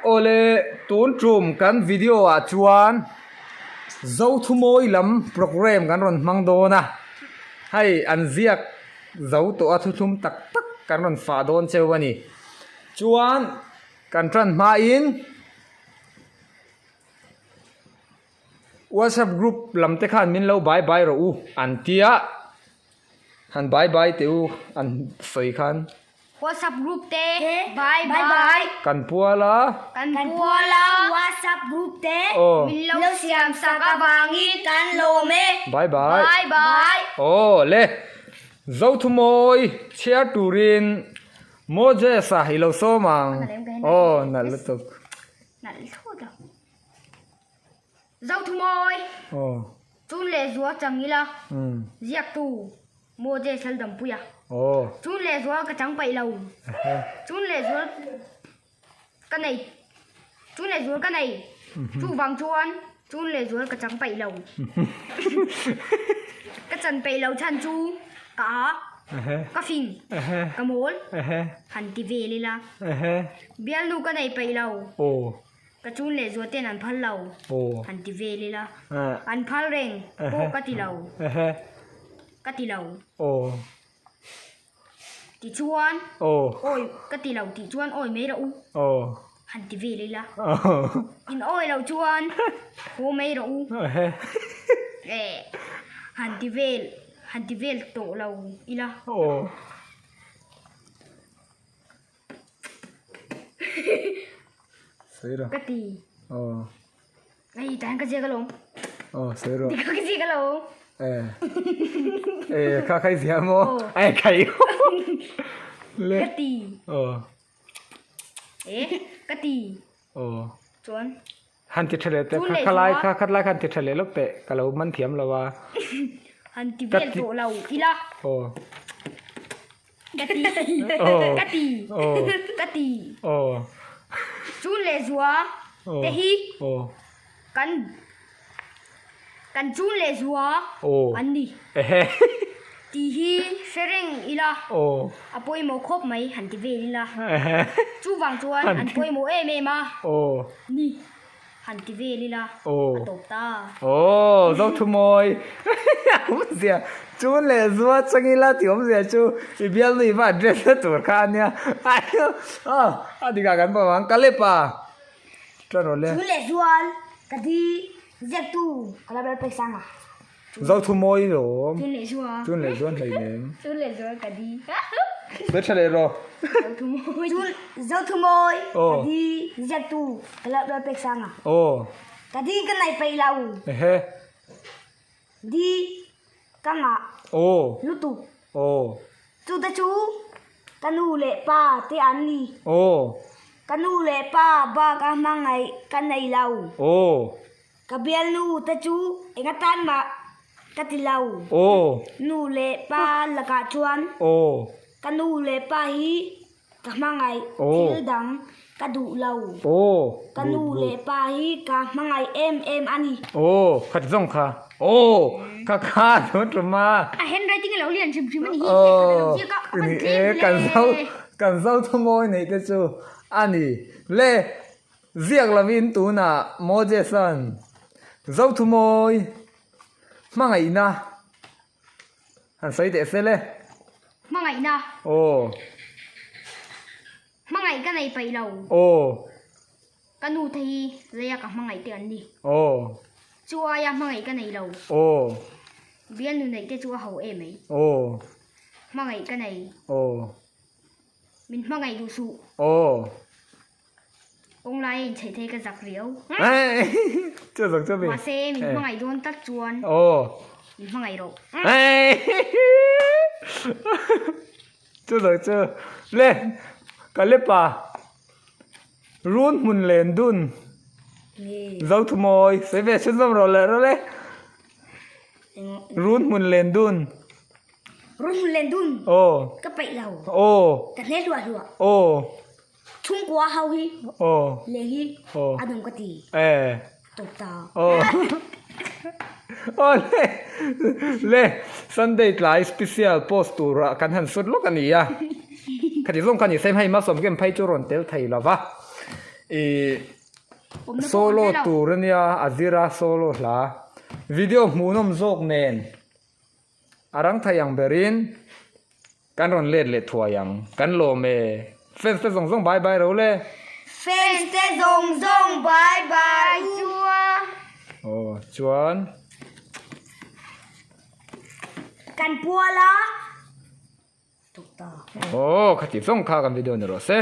Awle tun tum kan video ah chuan Zothumawi lam programme kan rawn hmang dawn a, hei an ziak zo tawh a thuthlum tak tak kan rawn fah dawn cheu a ni. Chuan kan tan hmain WhatsApp group lam te khan min lo bye bye rawh u an tia. Han bye bye teh u an sawi khan. WhatsApp group te bye bye. Kan pual a. Kan pual a. WhatsApp group te min lo siam sak avangin kan lawm e. Bye bye. Bye bye. Aw le Zothumawi chhiar turin Moses a i lo sawm ang. Aw nalh lutuk. Nalh thlawt lo. Zothumawi. Aw. Chun leh zua chang ila. Ziaktu Moses Laldampuia. Aw. Chun leh zual ka chang paih lo. Chun leh zual ka nei. Chun leh zual ka nei. Chuvang chuan chun leh zual ka chang paih lo. Ka chan paih lo chhan chu ka a, ka fing, ka mawl han ti vel ila. Bialnu ka nei paih lo. Ka chun leh zual ten an phal lo han ti vel ila. An phal reng pawh ka ti lo. Ka ti lo. Tichuan awi ka ti lo tih chuan awi mai rawh u. Han ti vel ila. In awi lo chuan haw mai rawh u. Han ti vel han ti vel tawh lo ila. Ka ti. Ai tan ka ziak alawm. Aw sawi rawh. Tika ka ziak alawm. Eh. Eh kha khai zia maw? Ai khai. Le. Ka ti. Aw. Eh ka ti. Aw. Chuan. Han ti tha leh teh kha kha lai kha khat lai khan ti tha leh lawk teh ka lo man thiam lo a. Han ti vel tawh lo ila. Aw. Ka ti. Ka ti. Ka ti. Chun leh zua te hi kan kan chun leh zua an ni. Tih hi hre reng ila a pawimawh khawp mai han ti vel ila. Chuvang chuan an pawimawh em em a ni. Han ti vel ila a tawp ta. Aw Zothumawi awmzia chun leh zua changila tih awmzia chu i bialnu i va address na tur kha ania a dikah kan pawm ang Kalepa chuan rawh le. Chun leh zual ka di ziaktu ka la ber pek sang a. Zothumawi lawm. Chun leh zua. Chun leh zuan hlei nem. Chun leh zual ka di. Sawi tha leh rawh. Zothumawi. Chun Zothumawi ka di ziaktu ka la ber pek sang a. Aw. Ka di ka nei peih lo. Ehe. Di ka ngah. Aw. Lutuk. Aw. Chu te chu ka nu leh pa te an ni. Aw. Ka nu leh pa bak a hmangaih ka nei lo. Aw. Ka bialnu te chu eng atan mah ka ti lo. Aw. Nu leh pa lakah chuan. Aw. Ka nu leh pa hi ka hmangaih thil dang ka duh lo. Aw. Ka nu leh pa hi ka hmangaih em em a ni. Aw, khat zawng kha. Aw, ka kha tun tum a. A handwriting a lo lian hrim hrim a ni hi. Aw, ni e, kan zo, kan zo thumawi neih te chu a ni. Le. Ziak lovin tunah Moses-a'n Zothumawi hmangaihna han sawi teh se le. Hmangaihna. Aw. Hmangaih ka nei paih lo. Aw. Ka nu te hi leia ka hmangaih te an ni. Aw. Chu aia hmangaih ka nei lo. Aw. Bialnu neih te chu a ho em mai. Aw. Hmangaih ka nei. Aw. Min hmangaih duh suh. Aw. Kawng lai a inchheih thei ka zak riau. Chu zak chu mi. Mahse min hmangaih dawn tak chuan. Aw. Min hmangaih rawh. Chu zak chu. Le ka le pa. Run hmun len dun. Zothumawi. Sawi ve chhunzawm rawh le rawh le. Run hmun len dun. Run hmun len dun. Aw. Ka peih lo. Aw. Ka hne hluah hluah. Aw. Chhungkua ho hi Aw. leh hi Aw. a nuam ka ti. Eh. Tawp ta. Aw. Aw le. Le Sunday tlai special post turah kan han sut lawk a ni a. Khati zawng kha ni se hei Masawm kem phei chu rawn tel thei lo va. I solo tur ania a zira solo hla video hmuhnawm zawk nen a rang thei ang berin kan rawn let leh thuai ang kan lawm e fans te zawng zawng bye bye ro le. Fans te zawng zawng bye bye chua. Aw chuan. Kan puala. Aw khati zawng kha kan video ni rawh se.